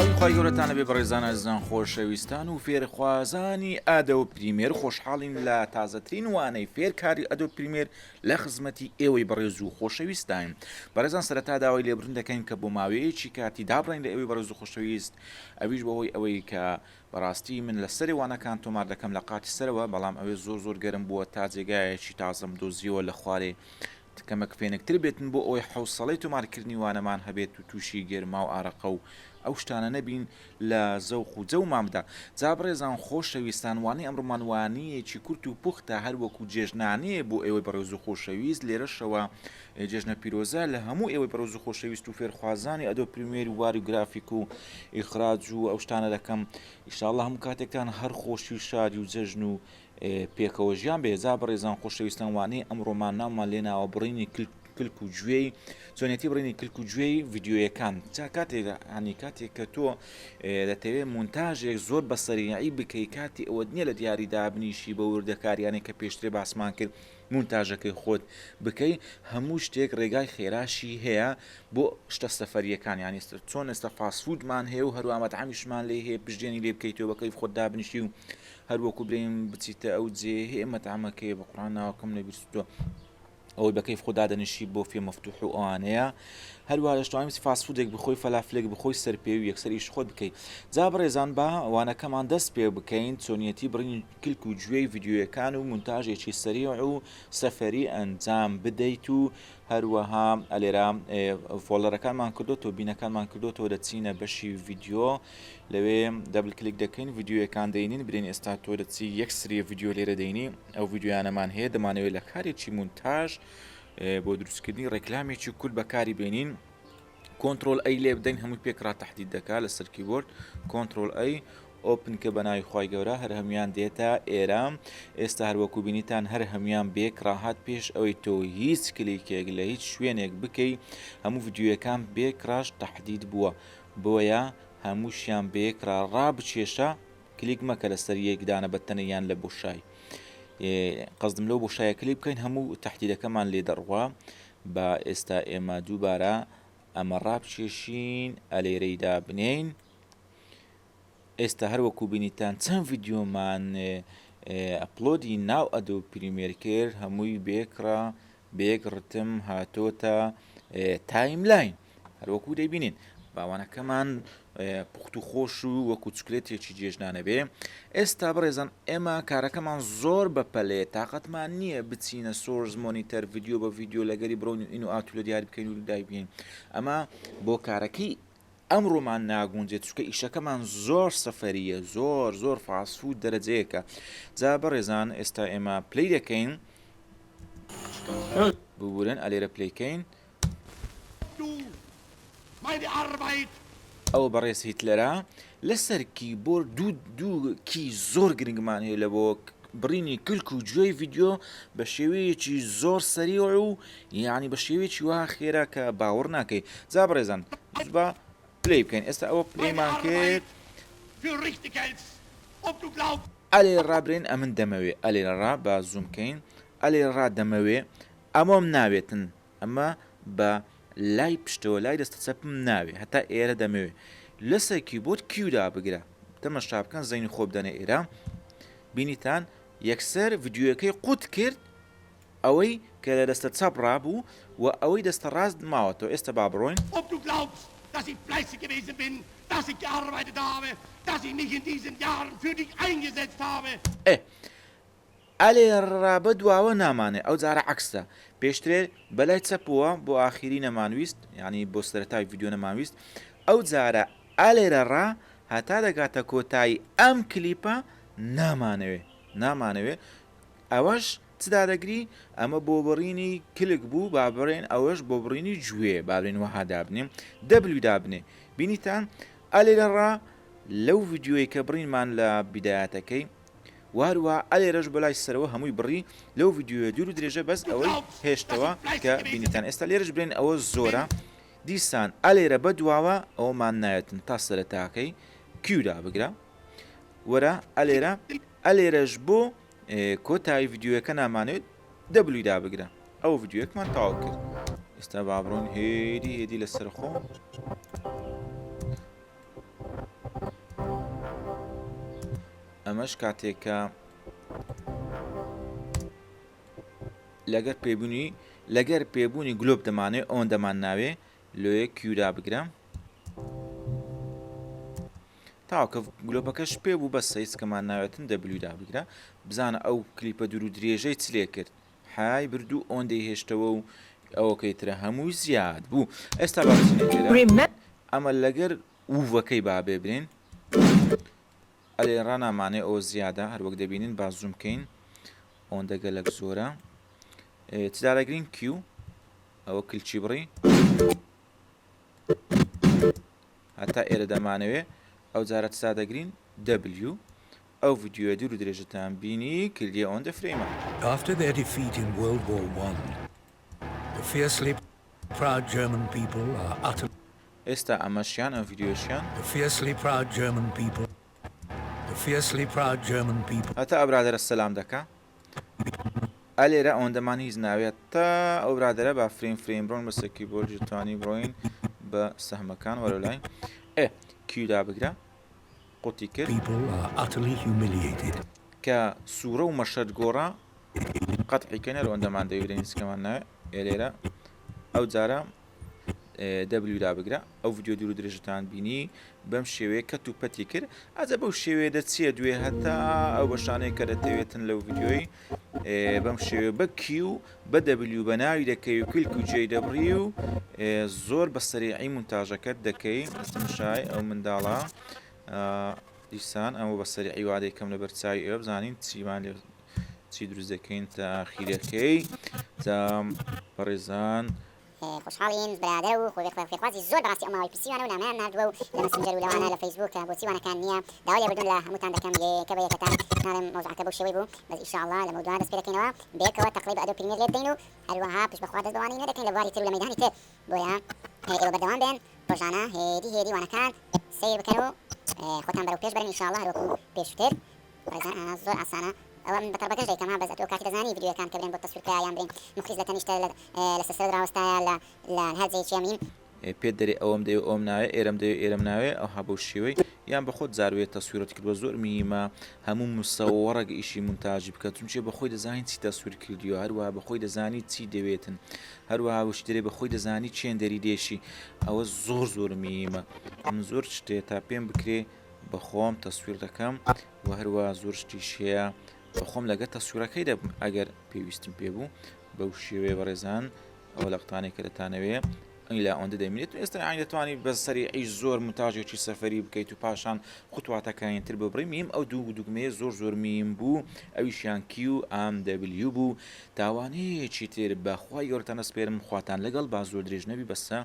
سڵاوی خوای گەورەتان لەبێ بەڕێزان ئازیزان خۆشەویستان و فێرخوازانی Adobe Premiere خۆشحاڵین لە تازەترین وانەی فێرکاری Adobe Premiere لە خزمەتی ئێوەی بەڕێز و خۆشەویستداین بەڕێزان سەرەتا داوای لێبوردن دەکەین کە بۆ ماوەیەکی کاتی دابڕین لە ئێوەی بەڕێز و خۆشەویست ئەویش بەهۆی ئەوەی کە بەڕاستی من لە سەرێ وانەکان تۆمار دەکەم لە قاتی سەرەوە بەڵام ئەوێ زۆر زۆر گەرم بووە تا جێگایەکی تازەم دۆزیەوە لە خوارێ کەمەک فێنکتر بێتن بۆ ئەوەی حەوسەڵەی تۆمارکردنی وانەمان هەبێت و تووشی گەرما و ئارەقە و ئەو شتانە نەبین لە زەوق و جەومان بدا. جا بەڕێزان خۆشەویستان وانەی ئەمڕۆمان وانەیەکی کورت و پوختە هەر وەکو جێژنانەیە بۆ ئێوەی بەڕێز و خۆشەویست لێرەشەوە جێژنە پیرۆزە لە هەموو ئێوەی بەڕێز و خۆشەویست و فێرخوازانی Adobe Premiere و باری گرافیک و ئیخراج و ئەو شتانە دەکەم ئیشاڵڵا هەموو کاتێکتان هەر خۆشی و شادی و جەژن و پێکەوە ژیان بێ جا بەڕێزان خۆشەویستان وانەی ئەمڕۆمان ناومان لێناوە بڕینی کلک و گوێی چۆنێتی بڕینی کلک و گوێی ڤیدیۆیەکان جا کاتێک هەنی کاتێک کە تۆ دەتەوێت مونتاژێک زۆر بە سەریعی بکەی کاتی ئەوەت نییە لە دیاری دابنیشی بە وردەکاریانێک کە پێشترێ باسمان کرد مونتاژەکەی خۆت بکەی هەموو شتێک ڕێگای خێراشی هەیە بۆ شتە سەفەریەکان یانی چۆن ئێستا fast food مان هەیە و هەروە مەتعەمیشمان لێ هەیە پشتێنی لێ بکەیتەوە بە کەیف خۆت دابنیشی و هەروەکو برێن بچیتە ئەو جێ هەیە مەتعەمەکەی بە قڕان ناوەکەم لەبیرچووە ئەوەی بە کەیف خۆ دادەنیشی بۆ فێ مەفتوح و ئەوانەیە هەروە دەشتوانیت fast food ێک بخۆی فەلافلێک بخۆی سەر پێ و یەکسەر ئیش خۆت بکەیت جا بەڕێزان با وانەکەمان دەست پێ بکەین چۆنیەتی بڕینی کلک و گوێی ڤیدیۆیەکان و مونتاژێکی سەریع و سەفەری ئەنجام بدەیت و هەروەها ئەلێرە folder ەکانمان کردۆتەوە bin ەکانمان کردۆتەوە دەچینە بەشی ڤیدیۆ لەوێ double click دەکەین ڤیدیۆیەکان دەینین برێن ئێستا تۆ دەچی یەک سری ڤیدیۆ لێرە دەینی ئەو ڤیدیۆیانەمان هەیە دەمانەوێت لە کارێکی مونتاژ بۆ دروستکردنی ڕێکلامێکی کورت بەکاری بێنین control A لێ بدەین هەمووی پێکڕا تهدید دەکات لەسەر کیبۆرد control A open کە بە ناوی خوای گەورە هەر هەموان دێتە ئێرە ئێستا هەروەکو بینیتان هەر هەموان بێکڕا هات پێش ئەوەی تۆ هیچ کلیکێک لە هیچ شوێنێک بکەی هەموو ڤیدیۆیەکان بێکڕاش تهدید بووە بۆیە هەمووشیان بێکڕا ڕابکێشە کلیک مەکە لەسەر یەک دانە بە تەنێ یان لە بۆشای قەزدم لەو بۆشایە کلیک بکەین هەموو تهدیدەکەمان لێ دەڕوا با ئێستا ئێمە دووبارە ئەمە ڕابکێشین ئەلێرەی دابنێین ئێستا هەر وەکو بینیتان چەند ڤیدیۆمان upload ی ناو Adobe Premiere کرد هەمووی بێکڕا بەیەک ڕتم هاتۆتە timeline هەروەکو دەیبینین باوانەکەمان پوخت و خۆش و وەکو چکلێتێکی جێژنانە بێ ئێستا بەڕێزان ئێمە کارەکەمان زۆر بە پەلێ تااقەتمان نییە بچینە source monitor ڤیدیۆ بە ڤیدیۆ لەگەری بڕۆین و in و out لە دیاری بکەین و دایبین ئەمە بۆ کارەکەی ئەمڕۆمان ناگونجێت چونکە ئیشەکەمان زۆر سەفەریە زۆر زۆر fast food دەرەجەیەکە جا بەڕێزان ئێستا ئێمە play دەکەین ببورن ئەلێرە play کەین ئەوە بەڕێز هیتلەرە لەسەر کیبۆرد دوو دوو key زۆر گرنگمان هەیە لە بۆ بڕینی کلک و گوێی ڤیدیۆ بە شێوەیەکی زۆر سەریع و یعنی بە شێوەیەکی وا خێرا کە باوەڕ ناکەی جا بەڕێزان با play بکەین ئێستا ئەوە play مان کرد ئەلێ ڕابرێن ئەمن دەمەوێ ئەلێ ڕا با زووم کەین ئەلێ ڕا دەمەوێ ئەمەم ناوێتن ئەمە بە لای پشتەوە لای دەستە چەپم ناوێ هەتا ئێرە دەمەوێ لەسەر کیبۆرد Q دابگرە تەمەشا بکەن زەینی خۆ بدەنە ئێرە بینیتان یەکسەر ڤیدیۆیەکەی قوت کرد ئەوەی کە لە دەستە چەپ ڕابوو و ئەوەی دەستە ڕاست ماوەتەوە ئێستا با بڕۆین. Ob du glaubst, dass ich fleißig gewesen bin, dass ich gearbeitet habe, dass ich mich in diesen Jahren für dich eingesetzt habe. ئێ ئەلێ ڕا بە دواوە نامانێ ئەو جارە عەکسە پێشترێ بەلای چەپوە بۆ ئاخیری نەمانویست یانی بۆ سەرەتای ڤیدیۆ نەمانویست ئەو جارە ئەلێرە ڕا هەتا دەگاتە کۆتایی ئەم کلیپە نامانەوێ نامانەوێ ئەوەش چ دادەگری ئەمە بۆ بڕینی کلک بوو با بڕێن ئەوەش بۆ بڕینی گوێ بابرێن وەها دابنێ W دابنێ بینیتان ئەلێرە ڕا لەو ڤیدیۆی کە بڕینمان لە بیدایەتەکەی وە هەروەها ئەلێرەش بەلای سەرەوە هەمووی بڕی لەو ڤیدیۆیە دوور و درێژە بەس ئەوەی هێشتەوە کە بینیتان ئێستا لێرەش برێن ئەوە زۆرە دیسان ئەلێرە بە دواوە ئەومان نایەتن تا سەرەتاکەی Q دابگرە وەرە ئەلێرە ئەلێرەش بۆ کۆتایی ڤیدیۆیەکە نامانێت W ی دابگرە ئەو ڤیدیۆیەکمان تەواو کرد ئێستا با بڕۆین هێدی هێدی لەسەر خۆ. ئەمەش کاتێک کە لەگەر پێبوونی لەگەر پێبوونی گلۆپ دەمانێ ئەوەندەمان ناوێ لۆیە Q دا بگرە تاوکە گلۆپەکەش پێ بوو بەس هیچکەمان ناوێتن W دا بگرە بزانە ئەو کلیپە دوور و درێژەی چ لێ کرد حای برد و ئۆندەی هێشتەوە و ئەوەکەی ترە هەمووی زیاد بوو ئێستا با بچینە لێرە ئەمە لەگەر ووەکەی با بێ برێن ئەلێ ڕانامانێ ئەوە زیادە هەروەک دەبینین با زووم کەین ئەوەندە گەلەک زۆرە چ دادەگرین Q ئەوە کلچی بڕی هەتا ئێرە دەمانەوێ ئەو جارە چ دادەگرین W ئەو ڤیدیۆیە دوور و درێژەتان بینی کردیە ئەوەندە frame ە. After their defeat in World War I, the fiercely proud German people are utterly. ئێستا ئەمەشیان ئەم ڤیدیۆشیان. The fiercely proud German people, the fiercely proud German people. هەتا ئەو برادەرە سەلام دەکا ئەلێرە ئەوەندەمان هیچ ناوێت تا ئەو برادەرە با frame frame بڕۆن بەسەر کیبۆردی توانی بڕۆین بە سەهمەکان وەرە لای ئێ Q دابگرە قوتی کرد. People are utterly humiliated. کە سوورە و مەشەد گۆڕا قەتعی کەین هەر ئەوەندەمان دەوێت برێن هیچکەمان ناوێت ئێ لێرە ئەو جارە W دابگرە ئەو ڤیدیۆ دوور و درێژەتان بینی بەم شێوەیە کەت و پەتی کرد ئەجە بەو شێوەیە دەچیە دوێ هەتا ئەو بەشانەی کە دەتەوێتن لەو ڤیدیۆی بەم شێوەیە بە Q بە W بە ناوی دەکەی و کلک و جێی دەبڕی و زۆر بە سەریعی مونتاژەکەت دەکەی تمشای ئەو منداڵە دیسان ئەمە بە سەریعی وادەی کەم لە بەرچاوی ئێوە بزانین چیمان لێ چی دروست دەکەین تا خیرەکەی تا بەڕێزان خۆشحاڵین برادەر و خۆ فێرخوازی زۆر بەڕاستی ئەو ماوەی پرسیویانە و نامەیان ناردووە و لە مەسنجەر و لەوانە لە فەیسبووک کە بۆچی وانەکان نییە داوای لێبوردن لە هەمووتان دەکەم یەکە بە یەکەتان ناڵێم مەوزوعەکە بەو شێوەی بوو بەس ئیشاڵڵا لەمەودوا دەست پێ دەکەینەوە بەیەکەوە تەقڵەی بە Adobe Premiere لێ بدەین و هەروەها پشت بەخوا دەست بە وانەی نوێ دەکەین لە بواری تر و لە مەیدانی تر بۆیە ئێوە بەردەوام بن ڕۆژانە هێدی هێدی وانەکان سەیر بکەن و خۆتان بەرەو پێش بەرن ئیشاڵڵا هەروەکو پێشووتر بەڕێزان ئا زۆر ئاسانە ئەوە من بە تەڕبەگەش دەیکەم ها بەس ئەتۆ کاتی دەزانی ڤیدیۆیەکان کە برێن بۆ تەسویر کرا یان برێن موخلیس لە تەنیشتە لە لەسەر سەرت ڕاوەستایە لە لە هەر جێیەکی ئەمین. پێت دەرێ ئەوەم دەوێ ئەوەم ناوێ ئێرەم دەوێ ئێرەم ناوێ ئەوها بەو شێوەی یان بە خۆت جاروێ تەسویرت کردوە زۆر مهیمە هەموو مسەوەڕەک ئیشی مونتاژی بکە چونچێ بە خۆی دەزانی چی تەسویر کردیوە هەروەها بە خۆی دەزانی چی دەوێتن هەروەها وشی دەرێ بە خۆی دەزانی چێن دەری دێشی ئەوە زۆر زۆر مهیمە من زۆر شتێ تا پێم بکرێ بەخۆم تەسویر دەکەم و هەروە زۆر شتیش هەیە بەخۆم لەگە تەسویرەکەی دەبم ئەگەر پێویستم پێ بوو بەو شێوەیە بەڕێزان ئەوە لەقتانێک کە دەتانەوێ ئیلا ئەوەندە دەمێنێت ئێستا یانی دەتوانی بە سەریعی زۆر مونتاژێکی سەفەری بکەیت و پاشان خوتواتەکانی تر ببڕی میم ئەو دوو دوگمەیە زۆر زۆر میم بوو ئەویشیان Q ئام W بوو تاوانەیەکی تر بەخوای گەورەتان ئەسپێرم خواتان لەگەڵ با زۆر درێژ نەبی بەسە.